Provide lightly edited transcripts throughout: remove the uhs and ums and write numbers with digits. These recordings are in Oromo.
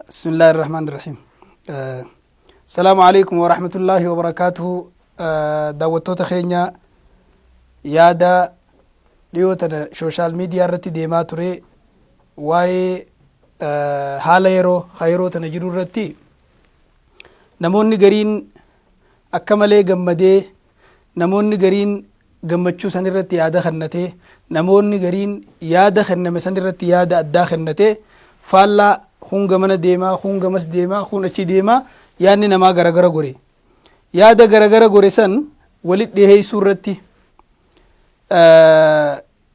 Bismillaahi Irrahmaan Irrahiim. Salaamu alaikum wa rahmatullaahi wa barakaatuhu. Daawwattoota keenya, yaada dhiyoo tana social media irratti deemaa ture, waa'ee haala yeroo ka yeroo tana jiru irratti, namoonni gariin akka malee gammadee, namoonni gariin gammachuu san irratti yaada kennatee, namoonni gariin yaada kenname san irratti yaada addaa kennatee, faallaa kun gamana deemaa, kun gamas deemaa, kun achi deemaa, yaadni namaa garagara gore. Yaada garagara gore san walit dhiheessuu irratti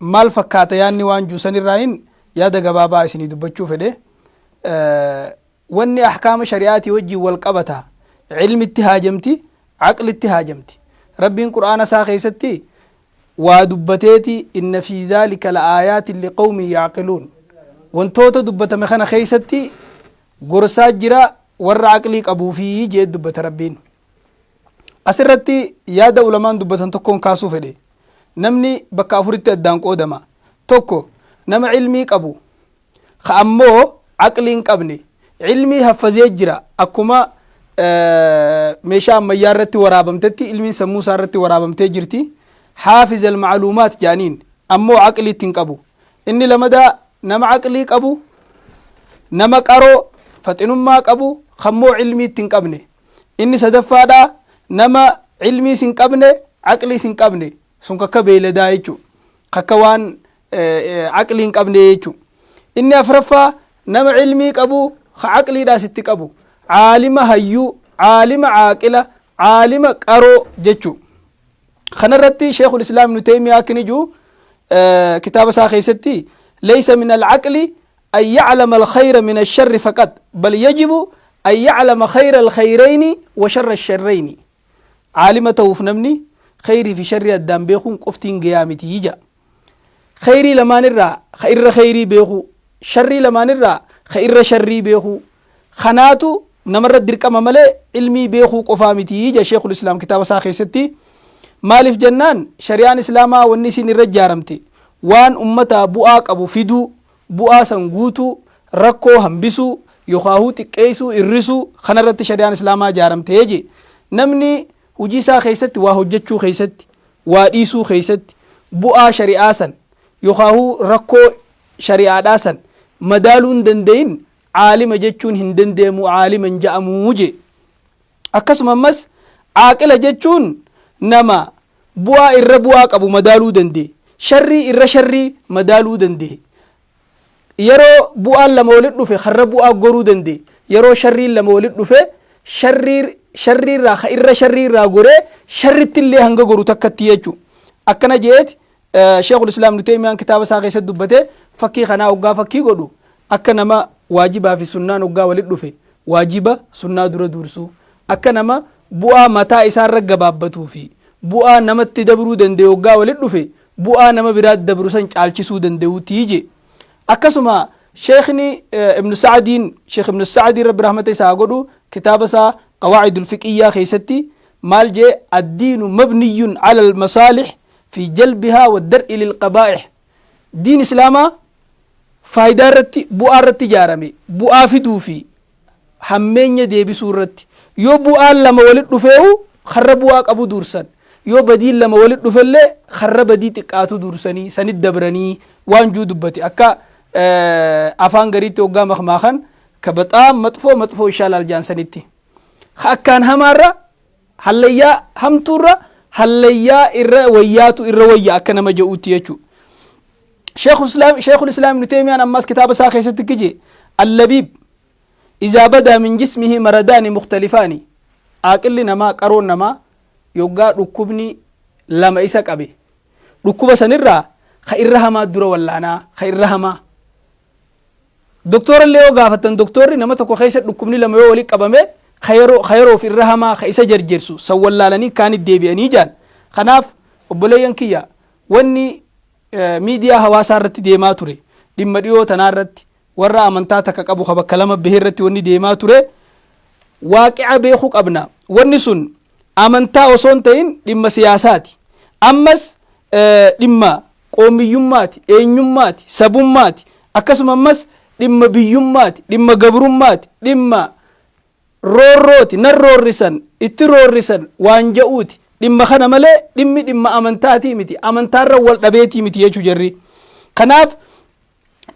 maal fakkaata yaadni waan juusan irraayin yaada gabaabaa isinii dubbachuu fedhe. Wanni ahkaama shari'aatii wajjin wal qabata ilmitti haajamti, aqlitti haajamti. Rabbiin Qur'aana isaa keessatti waa dubbateeti, inna fi dhaalika la aayaatin liqawmin yaaqiluun. Wantoota dubbatame kana keessatti gorsaa jira warra aqlii qabuufi jee dubbata Rabbiin. Asirratti yaada ulamaan dubbatan tokkoon kaasuu fedhe. Namni bakka afuritti addaan qoodama. Tokko, nama ilmii qabu ka ammoo aqlii hin qabne. Ilmii haffazee jira, akkuma meeshaa ammayyaa irratti waraabamtetti ilmiin sammuu isaa irratti waraabamtee jirti, haafiz almacluumaat jaaniin, ammoo aqliitti hin qabu. Inni lamadaa, nama aqlii qabu, nama qaroo faxinummaa qabu kammoo ilmiitti hin qabne. Inni sadaffaadha, nama ilmiis hin qabne, aqliis hin qabne. Sun kakka beeyladaa jechuu, kakka waan aqlii hin qabne jechuu. Inni afraffaa, nama ilmii qabu ka aqliidhaas itti qabu, caalima hayyuu, caalima caaqila, caalima qaroo jechuu. Kanarratti Sheekul Islaam Ibnu Taymiyaa akkini jiru kitaaba isaa keessatti: laysa min alcaqli an yaclama alkhayra min alsharri faqat, bal yajibu an yaclama khayra alkhayrayni wa sharra alsharrayni. Caalima ta'uuf namni khayrii fi sharrii addaan beekuun qoftiin gayaa miti jedha. Khayrii lamaan irraa ka irra khayrii beekuu, sharrii lamaan irraa ka irra sharrii beekuu kanaatu namarra dirqama malee ilmii beekuu qofaa miti jedha Sheekul Islaam kitaaba isaa keessatti. Maaliif jennaan, shari'aan Islaamaa wanni isin irra ijaaramte waan ummataa bu'aa qabu fiduu, bu'aa san guutuu, rakkoo hambisuu yookaahuu xiqqeessuu, irrisuu kanarratti shari'aan Islaamaa ijaaramte je. Namni hojii isaa keessatti, waa hojjechuu keessatti, waa dhiisuu keessatti bu'aa shari'aa san yookaahuu rakkoo shari'aadhaa san madaaluu hin danda'in, caalima jechuun hin danda'amu, caalima hin ja'amuu je. Akkasuma ammas caaqila jechuun nama bu'aa irra bu'aa qabu madaaluu danda'e, sharrii irra sharrii madaaluu danda'e, yeroo bu'aan lama walit dhufe karra bu'aa goruu danda'e, yeroo sharriin lama walit dhufe sharrii sharriirraa ka irra sharriirraa goree sharritti illee hanga goru takkatti jechuu. Akkana jeeti Sheekul Islaam Ibnu Teeymiyaan kitaaba isaa keessatti dubbate. Fakkii kanaa hoggaa fakkii godhu, akka nama waajibaa fi sunnaan hoggaa walit dhufe waajiba sunnaa dura dursuu, akka nama bu'aa mataa isaarra gabaabbatuu fi bu'aa namatti dabruu danda'e hoggaa walit dhufe bu'aa nama biraatti dabru san caalchisuu danda'uutii je. Akkasuma sheekni Ibnu Sa'diin, Sheekh Ibnu Sa'diin, Rabbi rahmata isaa godhu, kitaaba isaa Qawaacidul Fiqiyyaa keessatti maal jee? Addiinu mabniyyun ala almasaalih fi jalbihaa wa dar'i lilqabaa'ih. Diin Islaamaa faayidaa irratti, bu'aa irratti ijaarame, bu'aa fiduu fi hammeenya deebisuu irratti. Yoo bu'aan lama walit dhufeehu karra bu'aa qabu duursan, yoo badiin lama walit dhufellee karra badii xiqqaatu duursanii sanit dabranii waan juu dubbate. Akka afaan gariitti hoggaa makmaakan, ka baxaam maxfoo maxfoo ishaalaal jaan sanitti, ka akkaan hamaarra hallayyaa hamtuurra hallayyaa irra wayyaatu irra wayya akka nama je'uutti jechuudha. Sheekul Islaam Ibnu Teeymiyaan ammas kitaaba isaa keessatti kije: Allabiib izaa badaa min jismihi maradaani mukhtalifaani. Aaqilli namaa, qaroon namaa, yoggaa dhukkubni lama isa qabe, dhukkuba sanirraa ka irra hamaa dura wallaanaa. Ka irra hamaa doktora illee yoo gaafattan, doktorri nama tokko keessa dhukkubni lama yoo walitti qabame, ka yeroof irra hamaa ka isa jarjersu san wallaalanii kaanit deebi'anii jaan. Kanaaf obboleeyyan kiyya, wanni miidiyaa hawaasaa irratti deemaa ture dhimma dhiyoo tanaa irratti, warra amantaa takka qabu ka bakka lama bahee irratti wanni deemaa ture, waaqica beekuu qabna. Wanni sun amantaa osoo hin ta'in dhimma siyaasaati. Ammas dhimma qoomiyyummaati, eenyummaati, sabummaati. Akkasuma ammas Dhimma biyyummaati, dhimma gabrummaati, dhimma roorrooti, nan roorrisan, itti roorrisan waan ja'uuti. Dhimma kana malee dhimmi dhimma amantaatii miti, amantaarra wal dhabeetii miti jechuu jarri. Kanaaf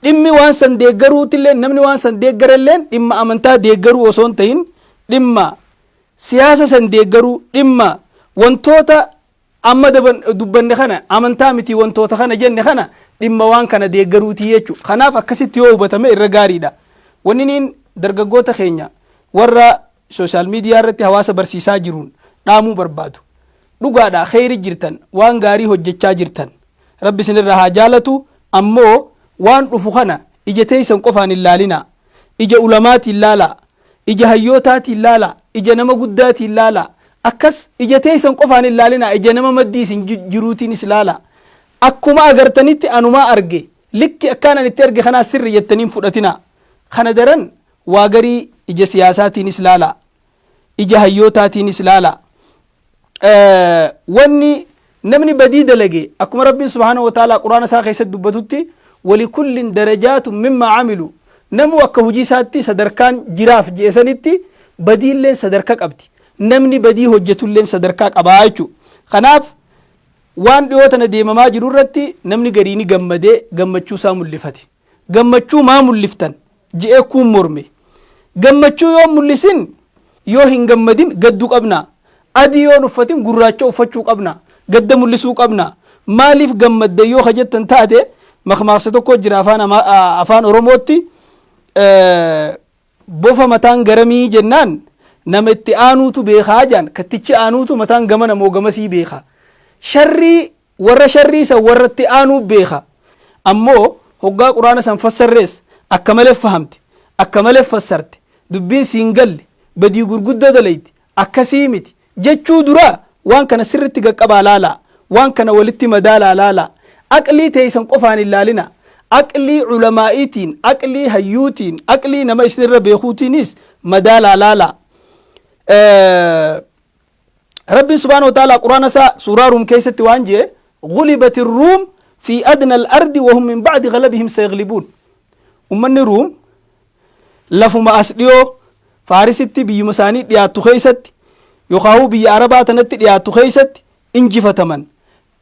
dhimmi waan san deeggaruutillee, namni waan san deeggarelleen dhimma amantaa deeggaruu osoo hin ta'in, dhimma siyaasa san deeggaruu, dhimma wantoota amma dubbanne kana, amantaa miti wantoota kana jenne kana, dhimma waan kana deeggaruutii jechuudha. Kanaaf akkasitti yoo hubatame irra gaariidha. Wanni niin dargaggoota keenya warra social media irratti hawaasa barsiisaa jiruun dhaamuu barbaadu. Dhugaadha, kheyri jirtan, waan gaarii hojjechaa jirtan. Rabbi isinirraa haa jaalatu. Ammoo waan dhufu kana ija teessan qofaan hin laalinaa. Ija ulamaatiin laalaa. Ija hayyootaatiin laalaa. Ija nama guddaatiin laalaa. Akkas ija teessan qofaan hin laalinaa. Ija nama maddii isin jiruutiinis laalaa. Akkuma agartanitti anumaa arge, likki akkaan ani itti arge kanaa sirri jettanii hin fudhatinaa. Kana daran waa garii ija siyaasaatiinis laalaa. Ija hayyootaatiinis laalaa. Wanni namni badii dalage, akkuma Rabbiin subhaanahu wa ta'aalaa Qur'aana isaa keessatti dubbatutti, walikullin darajaatun mimmaa amilu, namuu akka hojii isaatti sadarkaan jiraaf je'e sanitti badiilleen sadarka qabdi, namni badii hojjetulleen sadarkaa qabaa jechuudha. Kanaaf waan dhiyoo tana deemamaa jiru irratti namni garii ni gammadee gammachuu isaa mul'ifate. Gammachuu maa mul'iftan je'ee kuun morme. Gammachuu yoo mul'isin, yoo hin gammadin gaddu qabna. Adii yoo hin uffatin gurraacha uffachuu qabna. Gadda mul'isuu qabna. Maaliif gammadda yoo ka jettan taate, makmaaksa tokko jira afaan Oromootti, bofa mataan garamii jennaan nama itti aanuutu beekaa jaan, kattichi aanuutu mataan gamana moo gamasii beeka. Sharrii warra sharrii san warra itti aanuu beeka. Ammoo hoggaa Quraana san fassarrees akka malee fahamte, akka malee fassarte, dubbiin siin galle, badii gurguddoo dalayti, akkasii miti jechuu dura waan kana sirritti gaqqabaa laalaa, waan kana walitti madaalaa laalaa. Aqlii teeysan qofaan hin laalina. Aqlii ulamaa'iitiin, aqlii hayyuutiin, aqlii nama isinirra beekuutiinis madaalaa laalaa. Rabbiin subhaanahu wa ta'aalaa Quraana isaa suuraa Ruum keessatti waan jee: غلبت الروم في أدنى الأرض وهم من بعد غلبهم سيغلبون. Ummanni Ruum lafuma as dhiyoo Faarisitti, biyyuma isaanii dhiyaattu keessatti, yookaan biyya Arabaa tanatti dhiyaattu keessatti injifataman.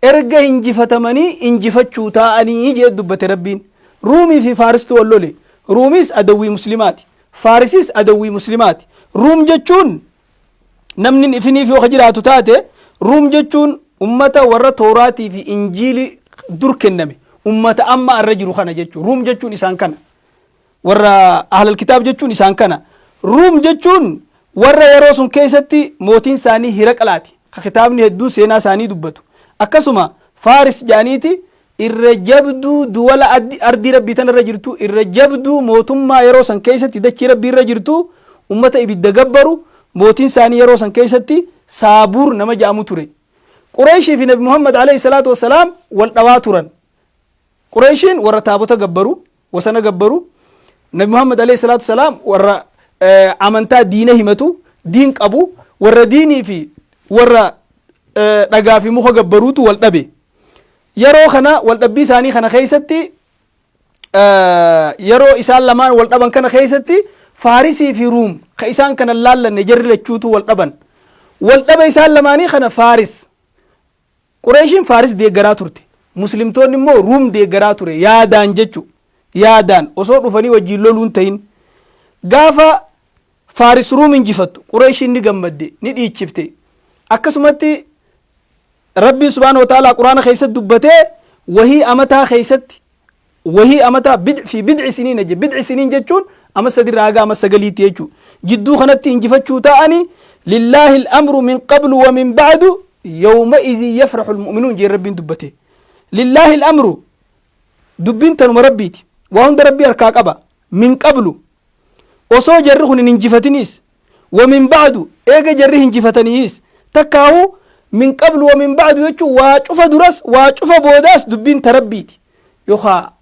Erga injifatamanii injifachuu taa'anii jee dubbate Rabbiin. Ruumii fi Faaristu wal lole. Ruumis adawwii Muslimaati, Faarisis adawwii Muslimaati. Ruum jechuun, namni ifiniif yoo ka jiraatu taate, Ruum jechuun ummata warra Tooraatii fi Injiilii dur kenname, ummata amma arra jiru kana jechuun. Ruum jechuun isaan kana. Warra ahlal kitaab jechuun isaan kana. Ruum jechuun warra yeroo sun keessatti mootiin isaanii Hiraqlaati, ka kitaabni hedduun seenaa isaanii dubbatu. Akkasuma Faaris jedhaniiti irra jabduu duwala ardii Rabbii tanarra jirtu, irra jabduu mootummaa yeroo san keessatti dachii Rabbii irra jirtu, ummata ibidda gabbaru, mootiin isaanii yeroo san keessatti Saabuur nama jedhamu ture. Qureeshii fi Nabi Muhammad alayhi salaatu wassalaam wal dhawaa turan. Qureeshiin warra taabota gabbaru, wasana gabbaru. Nabi Muhammad alayhi salaatu wassalaam warra amantaa diina himatu, diin qabu. Warra diinii fi warra dhagaa fi muka gabbaruutu wal dhabe. Yeroo kana wal dhabbii isaanii kana keessatti, yeroo isaan lamaan wal dhaban kana keessatti, Faarisii fi Ruum ka isaan kana laallanne, jarri lachuutu wal dhaban. Wal dhaba isaan lamaanii kana Faaris, Qureeshiin Faaris deeggaraa turte. Muslimtoonni immoo Ruum deeggaraa ture yaadaan jechu. Yaadaan osoo dhufanii wajjin loluun ta'in. Gaafa Faaris Ruum injifattu Qureeshiin ni gammadde, ni dhiichifte. Akkasumatti Rabbiin subhaanahu wa ta'aalaa Quraana keessatti dubbatee, wahii amataa keessatti, wahii amataa في بضع سنين je. بضع سنين jechuun ama 3rraa haga ama 9tti jechuu. Jidduu kanatti injifachuu ta'ani. لله الأمر من قبل ومن بعد يومئذ يفرح المؤمنون jee Rabbiin dubbate. لله الأمر, dubbiin tanuma Rabbiiti, waa hunda Rabbii harkaa qaba. من قبل, osoo jarri kun hin injifatiniis, ومن بعد, eega jarri hinjifataniis. Takkaahu من قبل ومن بعد jechuun waa cufa duras, waa cufa boodaas dubbiin ta Rabbiiti, yookaa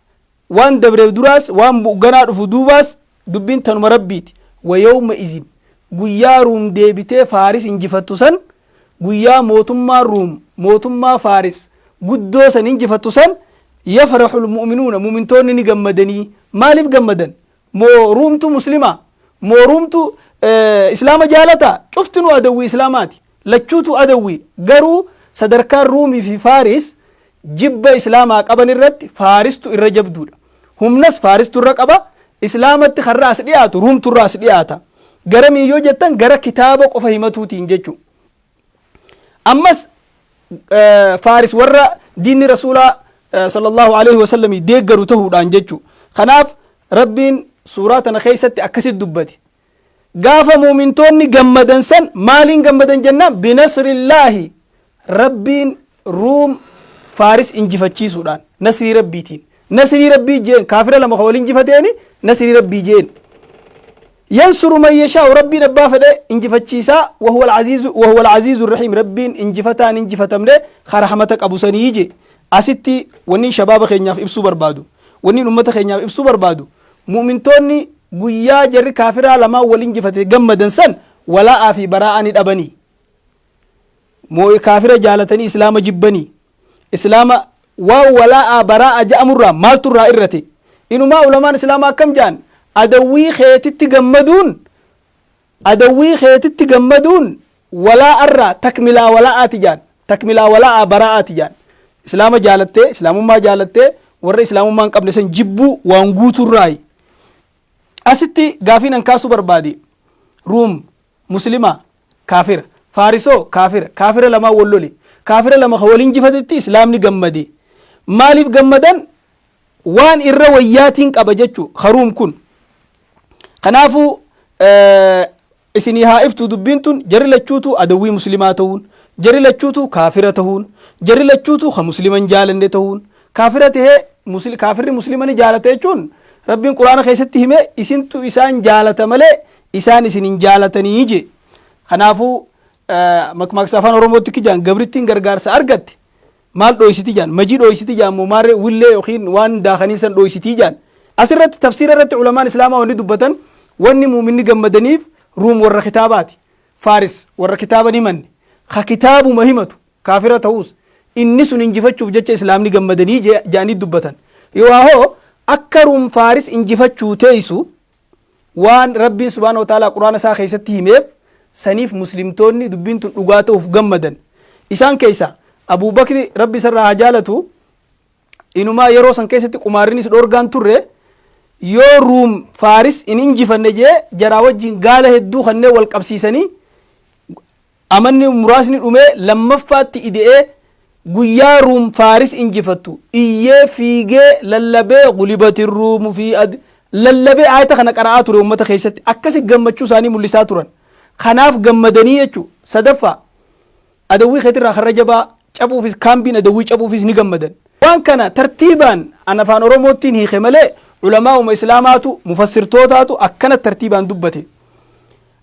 waan dabreef duraas, waan ganaa dhufu duubaas dubbiin tanuma Rabbiiti. ويومئذ, guyyaa Ruum deebitee Faaris injifattu san, guyyaa mootummaa Ruum mootummaa Faaris guddoo san injifattu san, يفرح المؤمنون, mumintoonni ni gammadanii. Maaliif gammadan? Moo Ruumtu muslima? Moo Ruumtu Islaama jaalata? Cuftinuu adawwii Islaamaati. Lachuutu adawwii. Garuu sadarkaan Ruumii fi Faaris jibba Islaamaa qaban irratti Faaristu irra jabduudha. Humnas Faaristu irra qaba. Islaamatti karra as dhiyaatu Ruumtu irra as dhiyaata. Garamii yoo jettan gara kitaaba qofa himatuutiin jechuudha. Ammas Faaris warra diinni Rasuulaa sallallahu alaihi wasallamii deeggaru tahuudhaan jechu. Kanaaf Rabbiin suuraa tana keessatti akkasit dubbate. Gaafa muumintoonni gammadan san maaliin gammadan jennaan binasrillaahi Rabbiin Ruum Faaris injifachiisuudhaan nasrii Rabbiitiin. Nasrii Rabbii jeen kaafira lama ka wal injifateeni nasrii Rabbii jeen. Yansuru man yashaa'u Rabbiin abbaa fedhe injifachiisaa wahuwa al-aziizu wahuwa al-aziizu rahiim Rabbiin injifataan injifatamne ka rahmata qabu sanii je. Asitti wannin shabaaba keenyaaf ibsuu barbaadu wannin ummata keenyaaf ibsuu barbaadu mu'mintoonni guyyaa jarri kaafiraa lamaan wal injifate gammadan san walaa'aa fi baraa'aa ni dhabanii. Moo kaafira jaalatanii islaama jibbanii. Islaama waan walaa'aa baraa'a ja'amurraa maaltu irraa irrate? Inumaa ulamaan islaamaa akkam ja'an? Adawwii keetitti gammaduun adawwii keetitti gammaduun walaa'arraa takmilaa walaa'aati ja'an. Takmilaa walaa'aa baraa'aati ja'an. Islaama jaalattee islaamummaa jaalattee warra islaamummaa hin qabne san jibbuu waan guuturraayi. Asitti gaafiin an kaasuu barbaade Ruum Muslima kaafira. Faarisoo kaafira. Kaafira lamaan wal lole. Kaafira lama ka wal injifatetti islaamni gammade. Maaliif gammadan? Waan irra wayyaatiin qaba jechu haruum kun. Kanaafuu isinii haa iftu dubbiin tun jarri lachuutu adawwii muslimaa ta'uun, jarri lachuutu kaafira ta'uun, jarri lachuutu ka muslima hin jaalanne ta'uun, kaafira tahee kaafirri muslima ni jaalata jechuun Rabbiin Quraana keessatti hime isintu isaan jaalata malee isaan isin hin jaalatanii je. Kanaafuu makmaaksa afaan Oromootti kijaan gabrittiin gargaarsa argatte maal dhooysiti jaan majii dhooysiti jaan moo maarree willee yookiin waan daakanii san dhooysitii jaan. Asirratti tafsiira irratti ulamaan islaamaa wanni dubbatan wanni muuminni gammadaniif Ruum warra kitaabaati. Faaris warra kitaaba ni himanne. Ka kitaabuma himatu kaafira ta'us inni sun injifachuuf jecha islaamni gammadanii jedhanii dubbatan. Yoo hoo akka Ruum Faaris injifachuu teessu waan Rabbiin subhaanahu wa ta'aalaa Qur'aana isaa keessatti himeef saniif muslimtoonni dubbiin tun dhugaa ta'uuf gammadan. Isaan keessa Abuu Bakri Rabbi isarraa haa jaalatu inumaa yeroo san keessatti qumaarrinis dhoorgaan turre yoo Ruum Faaris hin injifanne jee jaraa wajjin gaala hedduu kanneen wal qabsiisanii Amanni muraasni dhumee lammaffaatti ide'ee guyyaa Ruum Faaris injifattu iyyee fiigee lallabee ghulibatir ruumu fi ad lallabee aayata kana qara'aa ture ummata keessatti akkasi gammachuu isaanii mul'isaa turan. Kanaaf gammadanii jechuu. Sadaffaa adawwii keetirraa karra jabaa cabuufis kaambiin adawwii cabuufis ni gammadan. Waan kana tartiibaan an afaan Oromoottiin hiike malee ulamaa'uma Islaamaatu mufassirtootaatu akkana tartiibaan dubbate.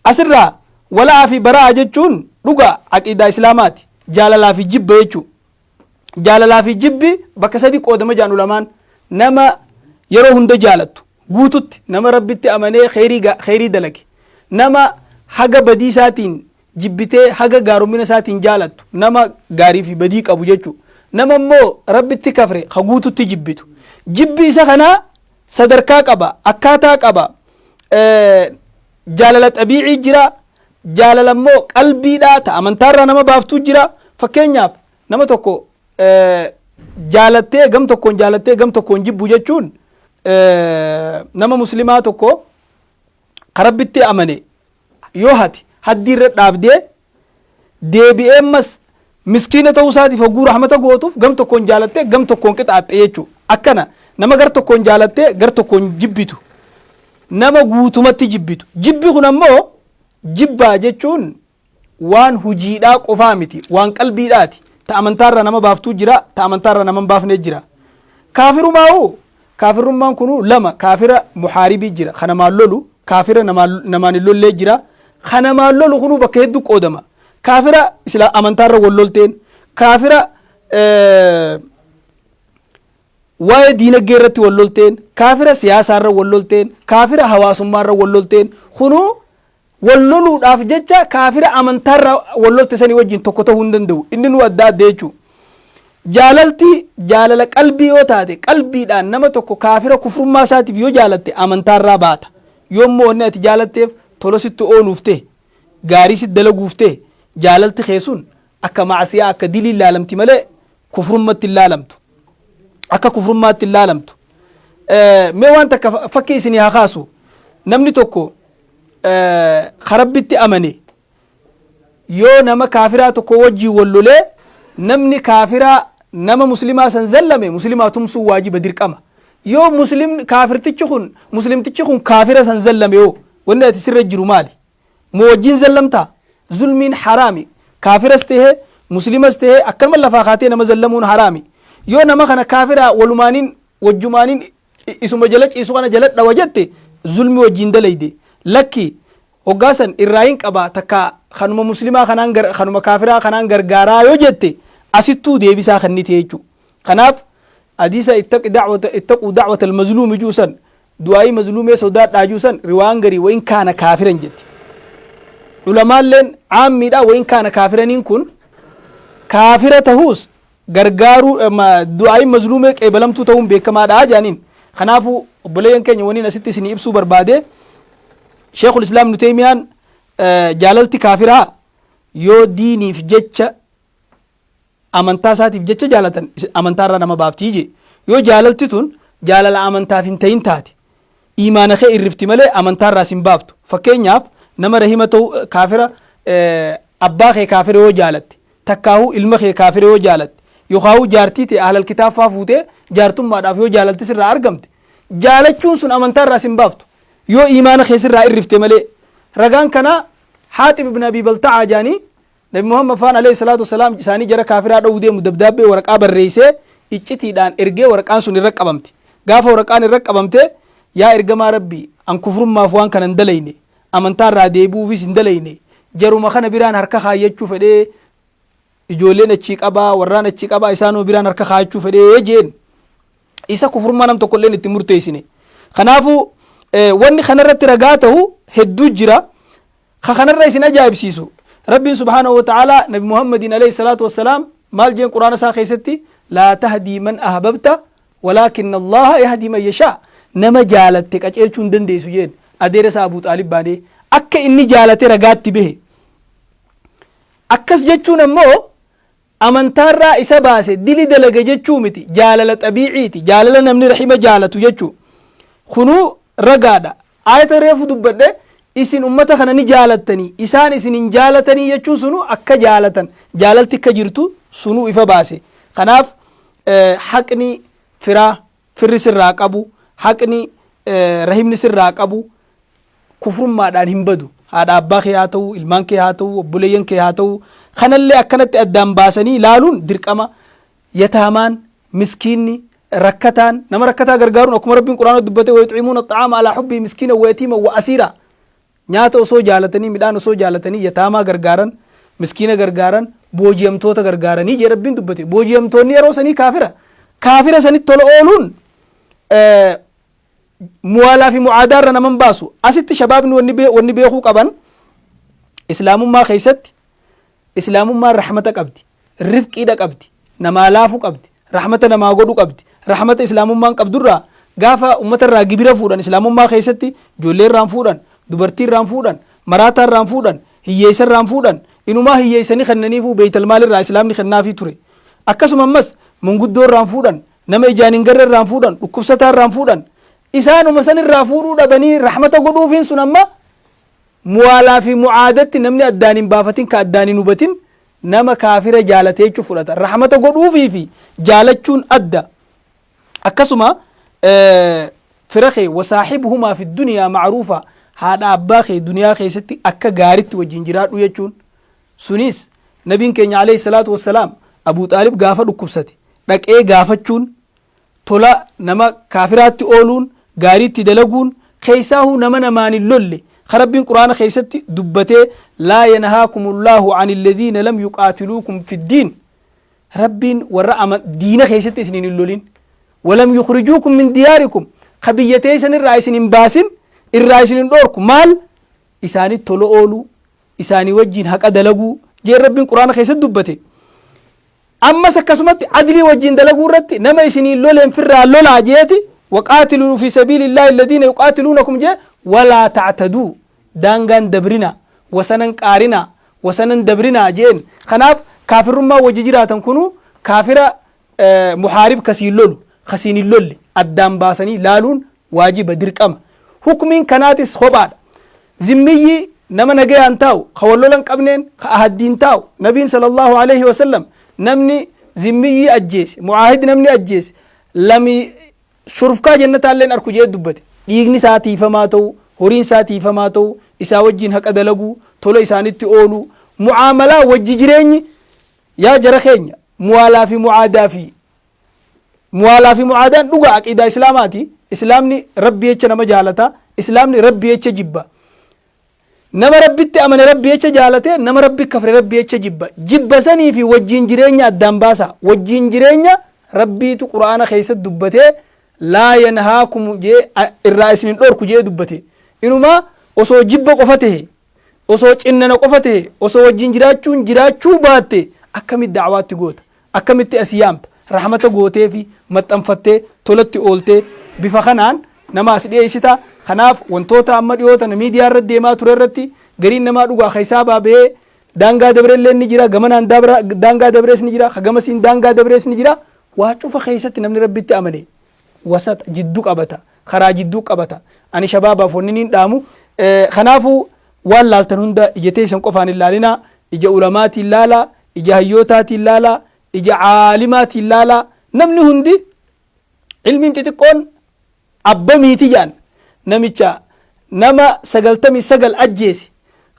Asirraa wala'aa fi baraa'a jechuun dhugaa aqiidaa Islaamaati. Jaalalaa fi jibba jechuu. Jaalalaa fi jibbi bakka sadi qoodama jaan ulamaan. Nama yeroo hunda jaalattu guututti nama Rabbitti amanee kheyrii dalage. Nama haga badii isaatiin jibbitee haga gaarummina isaatiin jaalattu nama gaarii fi badii qabu jechuu. Nama immoo Rabbitti kafre ka guututti jibbitu. Jibbi isa kanaa sadarkaa qaba, akkaataa qaba. Jaalala xabiicii jira, jaalala immoo qalbiidhaa ta amantaarraa nama baaftuu jira. Fakkeenyaaf nama tokko jaalattee gam tokkoon jaalattee gam tokkoon jibbu jechuun nama muslimaa tokko ka Rabbitti amane yoo hati haddii irra dhaabdee deebi'ee ammas miskiina ta'uu isaatiif hogguu rahmata gootuuf gam tokkoon jaalattee gam tokkoon qixaaxxe jechuudha. Akkana nama gar tokkoon jaalattee gar tokkoon jibbitu nama guutumatti jibbitu. Jibbi kun ammoo jibbaa jechuun waan hujiidhaa qofaa miti waan qalbiidhaati. Ta amantaarraa nama baaftuu jira ta amantaarraa nama hin baafne jira. Kaafirumaa'uu Kaafirrummaan kunuu lama kaafira muhaaribii jira ka namaan lolu kaafira namaan hin lollee jira ka namaan lolu kunuu bakka hedduu qoodama kaafira isla amantaarra wal lolteen kaafira waa'ee diinaggee irratti wal lolteen kaafira siyaasaarra wal lolteen kaafira hawaasummaarra wal lolteen kunuu wal loluudhaaf jecha kaafira amantaarra wal lolte sanii wajjin tokko ta'uu hin danda'u inni nuu adda adda jechuu. Jaalalti jaalala qalbii yoo taate, qalbiidhaan nama tokko kaafira kufrummaa isaatiif yoo jaalatte amantaarraa baata. Yoommoo wanni ati jaalatteef tola sitti ooluuf ta'e, gaarii sitti dalaguuf ta'e, jaalalti kee sun akka ma'asiyaa, akka dilii laalamti malee kufrummatti hin laalamtu. Akka kufrummaatti hin laalamtu. Mee waan takka fakkii isinii haa kaasu. Namni tokko ka Rabbitti amane yoo nama kaafiraa tokko wajjiin wal lolee, namni kaafiraa nama muslimaa san zallame, muslimaa tumsuun waajiba, dirqama. Yoo muslim kaafirtichi kun, muslimtichi kun kaafira san zallame yoo, wanni ati sirra jiru maali? Moo wajjiin zallamtaa? Zulmiin haraami. Kaafiras tahee muslimas tahee akkanuma lafaa kaatee nama zallamuun haraami. Yoo nama kana kaafiraa walumaaniin wajjumaaniin isuma jala ciisu kana jala dhawa jette, zulmi wajjiin dalayde. Lakki, hoggaa san irraa hin qaba, takka kanuma muslimaa kanaan, kanuma kaafiraa kanaan gargaaraa yoo jette, asittuu deebisaa kennite jechuudha. Kanaaf hadiisa ittaqi da'wata, ittaquu da'wata al-mazluumi juu san, du'aayii mazluumee sodaadhaa juu san, riwaan garii wa in kaana kaafiran jetti. Ulamaalleen caammiidha, wa in kaana kaafiraniin kun kaafira tahuus gargaaruu, du'aayiin mazluumee qeebalamtuu ta'uun beekamaadha jaaniin. Kanaafuu obboleeyyan keenya, waniin asitti isinii ibsuu barbaade, Sheekul Islaam Ibnu Teeymiyaan jaalalti kaafiraa yoo diiniif jecha, amantaa isaatiif jecha jaalatan, amantaa irraa nama baaftii jee. Yoo jaalalti tun jaalala amantaaf hin ta'in taate, iimaana kee irrifti malee amantaa irraa sin baaftu. Fakkeenyaaf nama rahima ta'u, kaafira, abbaa kee kaafira yoo jaalatte, takkaahuu ilma kee kaafira yoo jaalatte, yookaahuu jaartii ta'e ahlal kitaab faa fuutee jaartummaadhaaf yoo jaalalti sirraa argamte, jaalachuun sun amantaa irraa sin baaftu yoo iimaana kee sirraa irrifte malee. Ragaan kanaa Haaxib ibn Abii Balta'aa jaanii, Nabi Muhammad faan alayhi salaatu wasalaam isaanii jara kaafiraa dhowuu deemu dabdaabbee waraqaa barreessee iccitiidhaan ergee, waraqaan sun irra qabamte. Gaafa waraqaan irra qabamte, "Yaa ergamaa Rabbii, an kufrummaaf waan kana hin dalayne, amantaa irraa deebi'uufis hin dalayne, jaruma kana biraan harka kaayyachuu fedhee, ijoolleen achii qabaa, warraan achii qabaa, isaanuma biraan harka kaayachuu fedhee," jeen. Isa kufrummaa nam tokko illeen itti murteessine. Kanaafuu wanni kanarratti ragaa ta'u hedduu jira. Ka kanarra isin ajaa'ibsiisu, Rabbiin subhaanahu wa ta'aalaa Nabi Muhammadiin alayhi salaatu wassalaam maal jeen Qur'aana isaa keessatti? "Laa tahdii man ahbabta walaakinna Allaaha yahdii man yashaa." Nama jaalatte qaceelchuu hin dandeessu jeen. Adeera isaa Abuu Xaalib baanee akka inni jaalate ragaatti bahe. Akkas jechuun ammoo amantaarraa isa baase, dili dalage jechuu miti. Jaalala xabiiciiti, jaalala namni rahima jaalatu jechuu. Kunuu ragaadha. Aayata reefu dubbadhe, isin ummata kana ni jaalattanii, isaan isin hin jaalatanii jechuun sunu akka jaalatan, jaalalti akka jirtu sunuu ifa baase. Kanaaf haqni firaa, firri sirraa qabu, haqni rahimni sirraa qabu kufrummaadhaan hin badu. Haadha abbaa kee haa ta'u, ilmaan kee haa ta'u, obboleeyyan kee haa ta'u, kanallee akkanatti addaan baasanii ilaaluun dirqama. Yataamaan, miskiinni, rakkataan, nama rakkataa gargaaruun akkuma Rabbiin Quraana dubbate, "Wayuxcimuuna xa'aama alaa hubbii miskiina wa yatiima wa asiira." Nyaata osoo jaalatanii, midhaan osoo jaalatanii, yataamaa gargaaran, miskiina gargaaran, booji'amtoota gargaaranii jee Rabbiin dubbate. Booji'amtoonni yeroo sanii kaafira. Kaafira sanitti tola ooluun muwaalaa fi mu'aadaa irra naman baasu. Asitti shabaabni wanni beekuu qaban, islaamummaa keessatti islaamummaan rahmata qabdi, rifqiidha qabdi, namaa laafu qabdi, rahmata namaa godhu qabdi. Rahmata islaamummaan qabdurraa gaafa ummata irraa gibira fuudhan, islaamummaa keessatti ijoollee irraan fuudhan, dubartii irraan fuudhan, maraataa irraan fuudhan, hiyyeessa irraan fuudhan, inumaa hiyyeessanii kennaniifuu beeytal maalirraa islaamni kennaafii ture. Akkasuma ammas manguddoo irraan fuudhan, nama ijaan hin garre irraan fuudhan, dhukkubsataa irraan fuudhan. Isaanuma san irraa fuudhuu dhabanii rahmata godhuufiin sun amma muwaalaa fi mu'aadatti namni addaan hin baafatin, ka addaan hin hubatin, nama kaafira jaalate jechuu fudhata. Rahmata godhuufii fi jaalachuun adda. Akkasuma fira kee, "Wasaaxibuhumaa fi duniyaa macruufa," haadha abbaa kee duniyaa keessatti akka gaaritti wajjin jiraadhu jechuun sunis, nabiin keenya alayhi salaatu wassalaam Abuu Xaalib gaafa dhukkubsate dhaqee gaafachuun, tola nama kaafiraatti ooluun, gaariitti dalaguun, keessaahuu nama namaan hin lolle, ka Rabbiin Quraana keessatti dubbatee, "Laa yanhaakumullahu ani alladhiina lam yuqaatiluukum fiddiin," Rabbiin warra diina keessatti isiniin hin lolin, "walam yukhrijuukum min diyaarikum," ka biyya teessan irraa isin hin baasin irraa isin hin dhoorku. Maal isaanitti tola ooluu, isaanii wajjiin haqa dalaguu jeen Rabbiin Quraana keessatti dubbate. Ammas akkasumatti adlii wajjin dalaguu irratti nama isiniin loleen firraa lolaa jeeti, waqaatiluu fi sabiilillaahi alladiina yuqaatiluunakum jee, walaa ta'taduu, daangaan dabrinaa, wasanan qaarinaa, wasanan dabrinaa jeen. Kanaaf kaafirrummaa wajji jiraatan kunuu kaafira muhaarib kasiin lolu kasiin hin lolle addaan baasanii laaluun waajiba, dirqama. Hukmiin kanaatis kophaadha. Zimmiyyi nama nagayaan taa'u, ka wal lola hin qabneen, ka ahaddiin taa'u, Nabiin sallallahu alaihi wasallam namni zimmiyyii ajjeese, mu'aahid namni ajjeese, lami shurfkaa jannataalleen arku jee dubbate. Dhiigni isaa tiifamaa ta'u, horiin isaa tiifamaa ta'u, isaa wajjin haqa dalaguu, tola isaanitti ooluu, mu'aamalaa wajji jireenyi. Yaa jara keenya, muwaalaa fi mu'aadaa fi Muwaalaa fi mu'aadaan dhugaa aqiidaa Islaamaati. Islaamni Rabbi jecha nama jaalata. Islaamni Rabbi jecha jibba. Nama Rabbitti amane Rabbi jecha jaalate, nama Rabbi kafre Rabbi jecha jibba. Jibba sanii fi wajjiin jireenya addaan baasa. Wajjiin jireenya Rabbiitu Qur'aana keessatti dubbatee, laa yanhaakum jee irraa isin hin dhorku jee dubbate. Inumaa osoo jibba qofa tahe, osoo cinnana qofa tahe, osoo wajjiin jiraachuun jiraachuu baatte, akkamitti da'waatti goota? Akkamitti as yaamta? Rahmata gooteefi maxxanfattee tolatti ooltee bifa kanaan nama as dhiyeessita. Kanaaf wantoota amma dhiyoo tana miidiyaa irra deemaa ture irratti gariin namaa dhugaa keessaa baabee daangaa dabrellee ni jira, gamanaan daangaa dabrees ni jira, ka gamasiin daangaa dabrees ni jira. Waa cufa keessatti namni Rabbitti amane wasata jiddu qabata, karaa jidduu qabata. Ani shabaabaaf wanni niin dhaamu, kanaafuu waan laaltan hunda ija teessan qofaan hin laalinaa, ija ulamaatiin laalaa, ija hayyootaatiin laalaa, ija caalimaatiin laalaa. Namni hundi ilmiin xixiqqoon abba miiti jedhan. Namicha nama 99 ajjeese,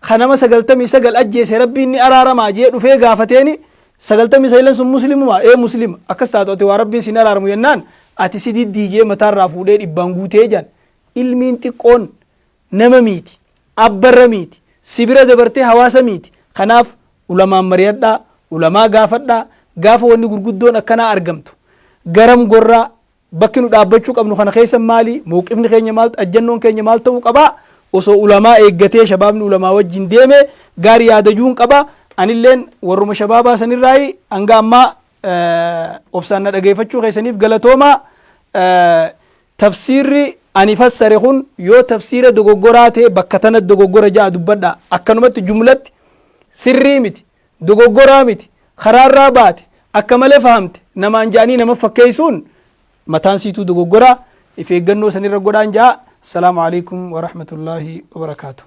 ka nama 99 ajjeese Rabbiin ni araaramaa jee dhufee gaafateeni, 99 sun muslimuma? Ee, muslima. Akkas taatu ati waa Rabbiin sin araaramu jennaan, ati si diddii jee mataarraa fuudhee dhibbaan guutee jedhan. Ilmiin xiqqoon nama miiti, abbarra miiti, si bira dabartee hawaasa miiti. Kanaaf ulamaan mari'adhaa, ulamaa gaafadhaa. Gaafa wanni gurguddoon akkanaa argamtu, garam gorraa, bakki nu dhaabbachuu qabnu kana keessa maali, mawqifni keenya maal, ajjannoon keenya maal ta'uu qabaa, osoo ulamaa eeggatee shabaabni ulamaa wajjin deeme gaarii yaadajuun qaba. Anilleen warruma shabaabaa sanirraayi. Hanga ammaa obsaan na dhageeffachuu keessaniif galatoomaa. Tafsiirri ani fassare kun yoo tafsiira dogoggoraa ta'e, bakka tana dogoggora ja'a dubbadha. Akkanumatti jumlatti sirrii miti, dogoggoraa miti, karaarraa baate, akka malee fahamte namaan ja'anii nama fakkeessuun mataan siituu dogoggoraa. If eeggannoo sanirra godhaan ja'a. Assalaamu alaikum warahmatullaahi wabarakaatuh.